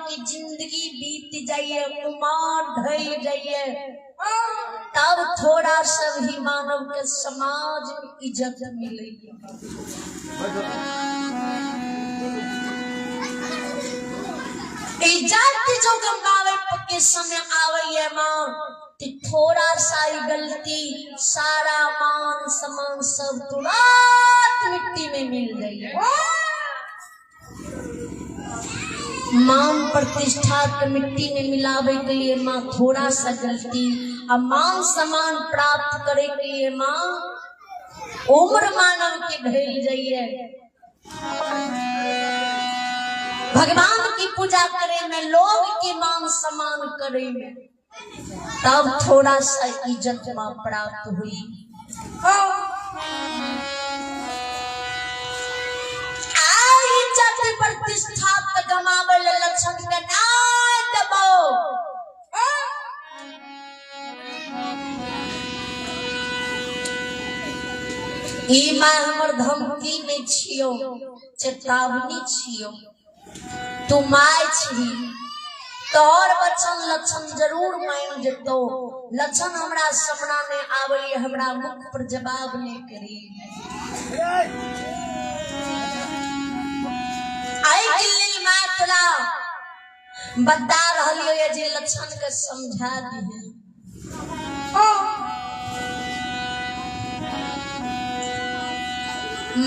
की जिंदगी बीत जाइए, उमर ढल जाइए, तब थोड़ा सा भी मानव के समाज में इज्जत मिले। इज्जत जो गमावे के समय आवे माँ, थोड़ा सा ही गलती सारा मान सम्मान सब तुरंत मिट्टी में मिल जाइए। मान प्रतिष्ठा के मिट्टी में मिलावे के लिए माँ थोड़ा सा गलती, और मान सम्मान प्राप्त करे के लिए माँ उम्र मानव के ढल जाइए। भगवान की पूजा करे में, लोग के मान सम्मान करे में, तब थोड़ा सा इज्जत माँ प्राप्त हुई। इज्जत प्रतिष्ठा के गमावे ले लक्षण के नाय दबो। ई माँ हमर धमकी नहीं छियो, चेतावनी छियो। तू my छी तोहर वचन लक्षण जरूर मान जेतो। लक्षण हमरा सामना नहीं आवे, हमरा मुख पर जवाब नहीं करी। आई के लेल माँ तोरा बता रहलियो ये जे लक्षण के समझा दिहे।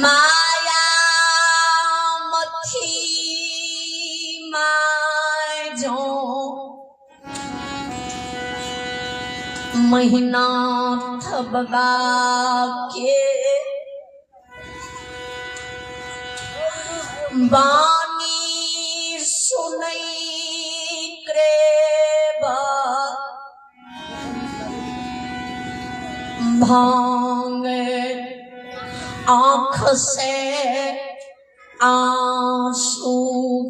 माया मथी my जो महीना थबगा के बानी सुनई क्रेबा भांग आँख से आंसू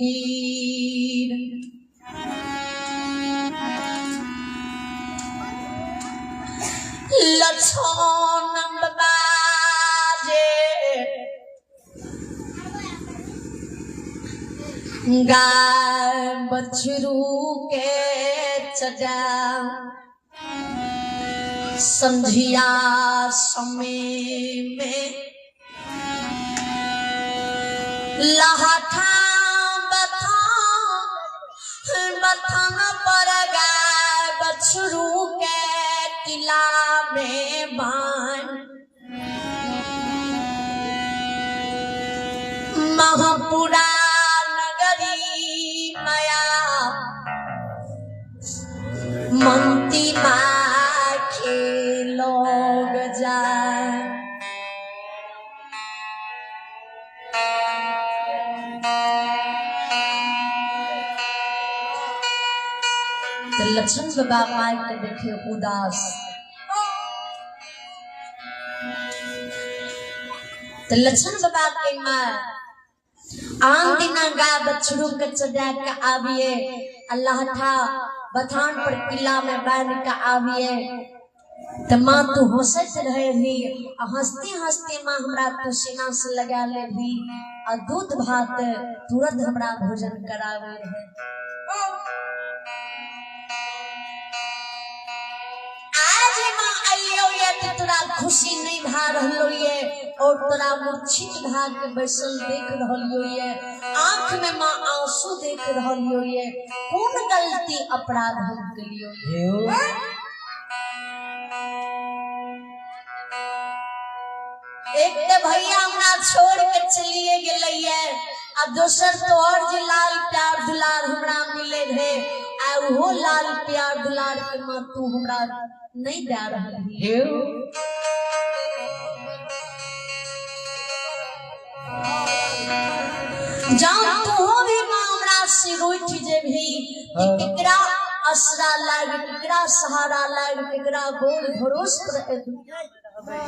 गिर। लक्षण बाजे गाय बछरू के चजा संझिया समय में लहठा बथान बथान पर गाय बछरू के किला में बान महापुरा नगरी माया मंती माखे लोग जाए। तो लक्षण बाबा माई के देखे उदास, तो लक्षण बाबा के माँ आन दिना गाय बछड़ू के चढ़ा के आविए, अल्लाह था बथान पर किला में बांध के आविए, तो माँ तू हंसत रहे भी, आ हंसते हंसते माँ हमरा तू सीना से लगा ले भी, आ दूध भात तुरंत हमरा भोजन करावे रहे। आज माँ आइयो ये तो तोरा खुशी नहीं भा रहलो ये, और तोरा मूर्छित भा के बैसल देख रहलियो ये, आंख में माँ आंसू देख रहलियो ये, कौन गलती अपराध हम कलियो ये? एक तो भैया हमरा छोड़ के चलिए गेलैये, आ दोसर तो और जे लाल प्यार दुलार हमरा मिले रहे, आ उहो लाल प्यार दुलार के माँ तू हमरा नहीं दे रहल ही। जान तू भी माँ हमरा से रूठ जेबही कि केकरा असरा लाग, केकरा सहारा लाग, केकरा बोल भरोस पर ए दुनिया में रहबै।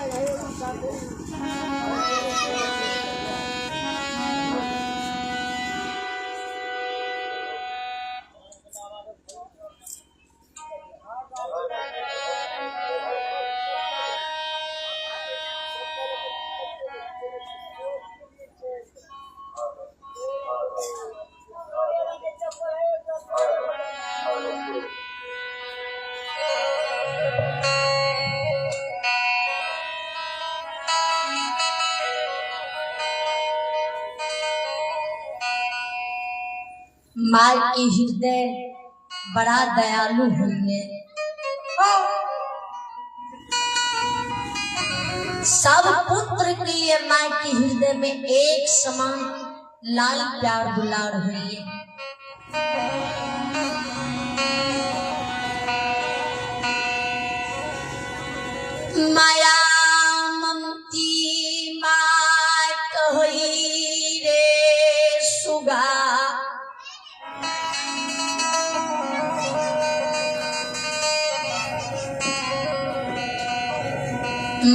माय के हृदय बड़ा दयालु होइए। सब पुत्र के लिए माय के हृदय में एक समान लाल प्यार दुलार होइए। माया ममती my कहई रे सुगा,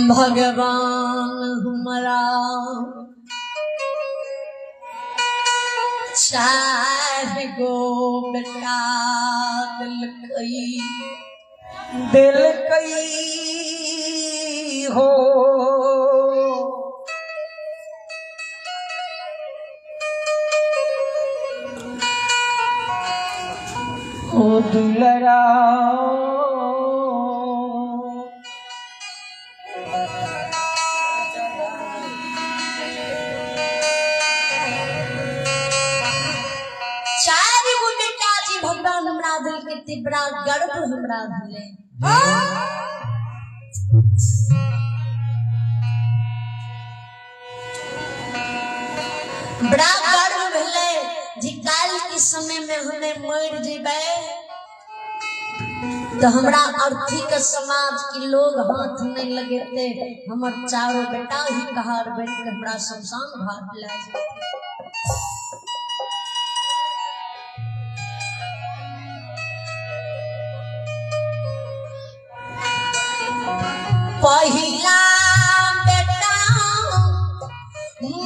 भगवान हमरा चार गो बेटा दिलकई दिलकई हो। ओ दुलरा चार गो बेटा जी भगवान हमरा दिल के तिबरा गर्व हमरा भेले। बड़ा गर्व भेले जे काल के समय में हमें मर जेबै तो हमरा अर्थी के समाज के लोग हाथ नहीं लगेते, हमर चारों बेटा ही कहार बन के हमरा शमशान घाट ले जेते। पहिला बेटा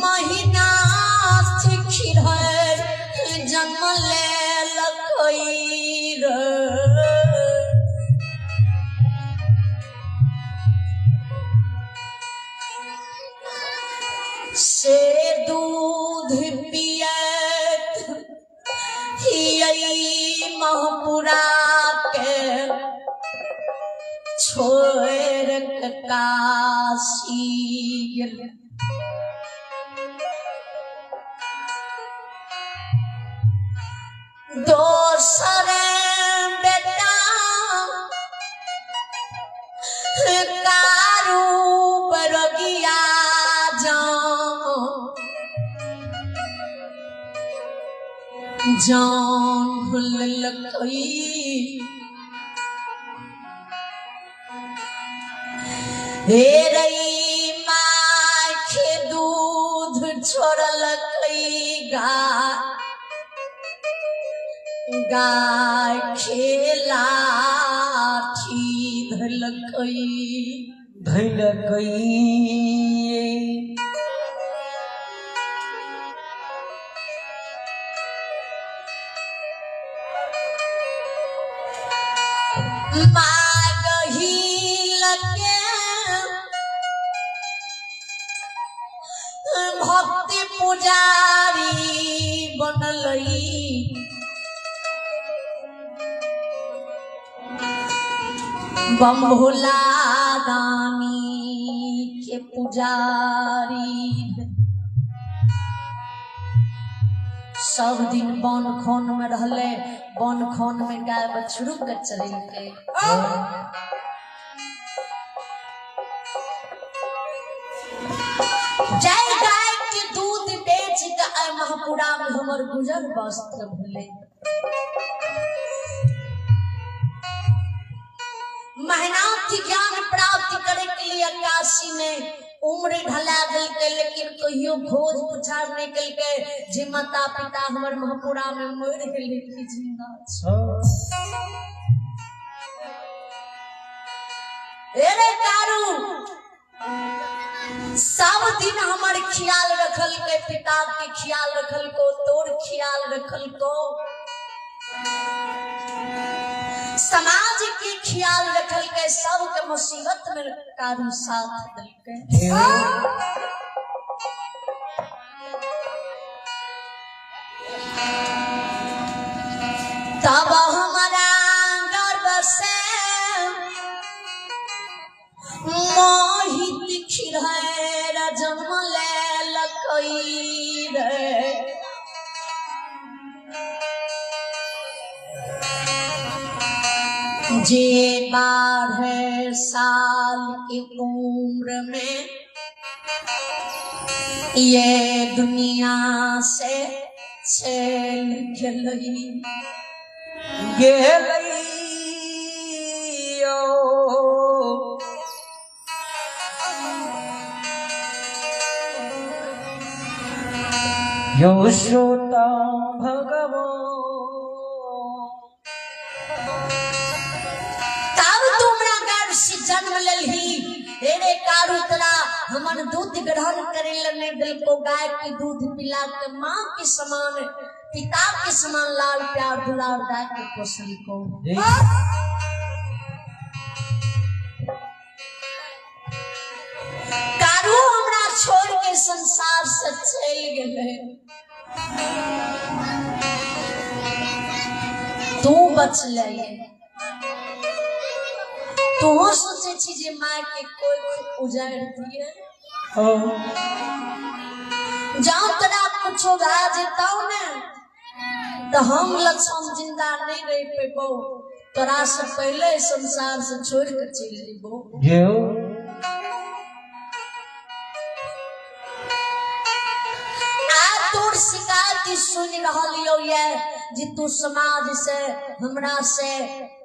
महीना खिरहर जन्म लेलकै रे। से दूध पियत हियै महपुरा के छोड़ के काशी गेल। दोसर बेटा कारू बरगिया जान भुललकै। हे रई माखे दूध छोड़लकै गाय खेलाठी धलकै धैलकै। भक्ति पुजारी बनलई बम भोला दानी के पुजारी। सब दिन वन खोन में रहले, वन खोन में गाय बछड़ू के चरेलकै। जय गाय के दूध बेच के आय महापुरा में हमर गुजर वस्त्र भेलै। मेहनत ज्ञान प्राप्त करे के लिए काशी में उम्र ढला देलकै, लेकिन कहियो खोज पुछार नहीं केलकै जे माता पिता हमर महापुरा में मरि गेलै कि जिंदा छै। रे कारू सब दिन हमर ख्याल रखलकै, पिता के ख्याल रखलको, तोर ख्याल रखलको, समाज के ख्याल रखलकै, सबके मुसीबत में कारू साथ देलकै। तब हमारा गर्भ से मोहित खिरहर जन्म लेलकै रे। जे 12 साल की उम्र में ये दुनिया से चल गई गेलै। यो श्रोता भगवान। तब तुमरा गर्भ से जन्म ललही रे कारू तरा हमन दूध ग्रहण करे लने दिल को गाय की दूध पिला के माँ के समान पिता के समान लाल प्यार दुलार गाय के पोसल को। कारू हमरा छोड़ के संसार से चल गए, तू बचले। तू सोचे छी जे माय के कोई उजाड़ दिए, जाओ तोरा कुछो भए जेतौ ने तो हम लक्ष्मण जिंदा नहीं रह पेबो, तोरा से पहले संसार से छोड़ के चलि जेबो। तोर शिकायत सुन रहल यो जे तू समाज से हमरा से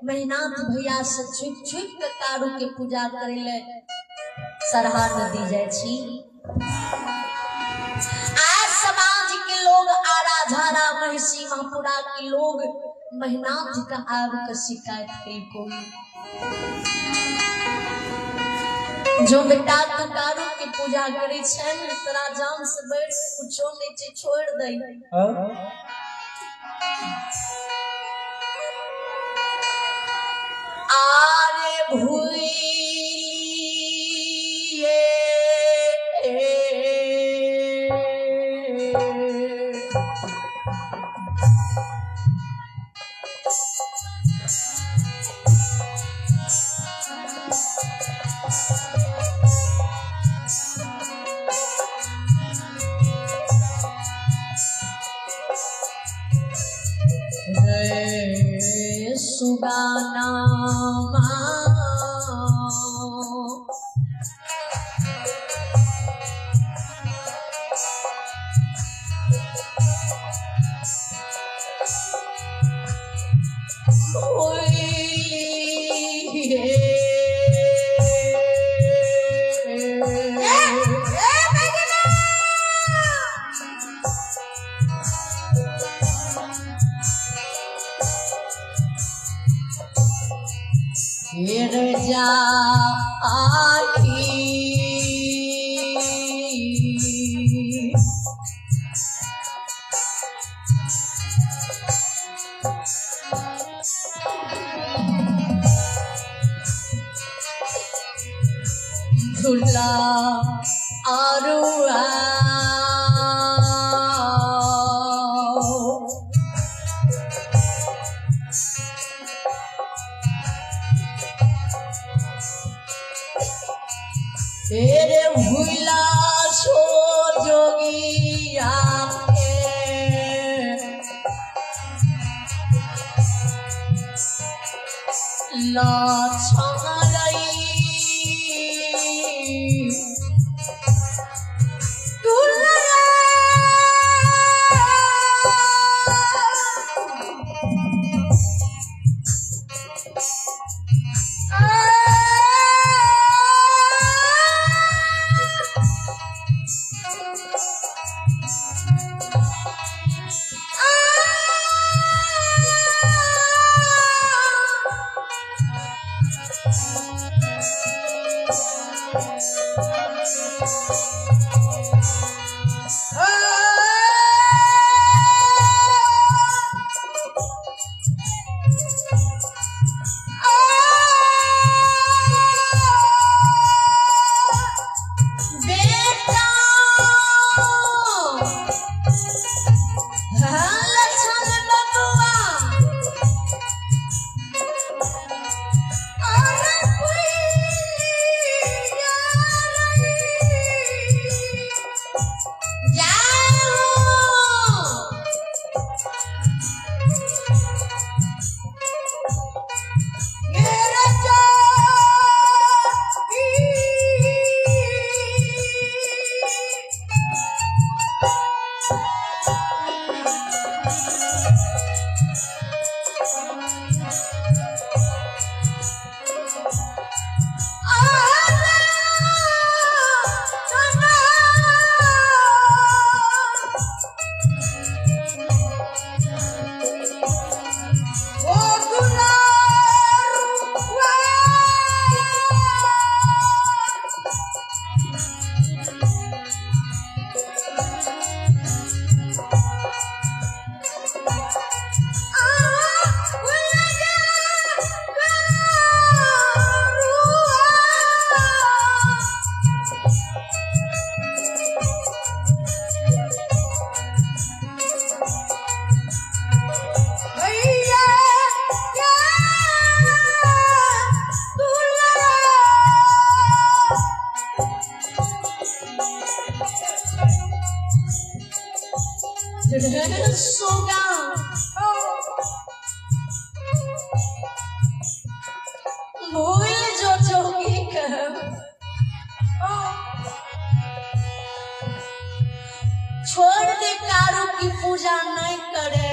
महिनाथ भैया से छुप छुप के कारू के पूजा करे ले सरहा नदी जाय छी। आज समाज के लोग आरा झारा महिषी महापुरा के लोग महिनाथ का आब के शिकायत करी कोई जो बेटा तू कारू के पूजा करे छन तोरा जान से बढ़ के कुछो नहीं छै, छोड़ दे। आरे भूलिए सुगाना झूला आरुआ तेरे भूला सो जोगिया के पूजा नहीं करे।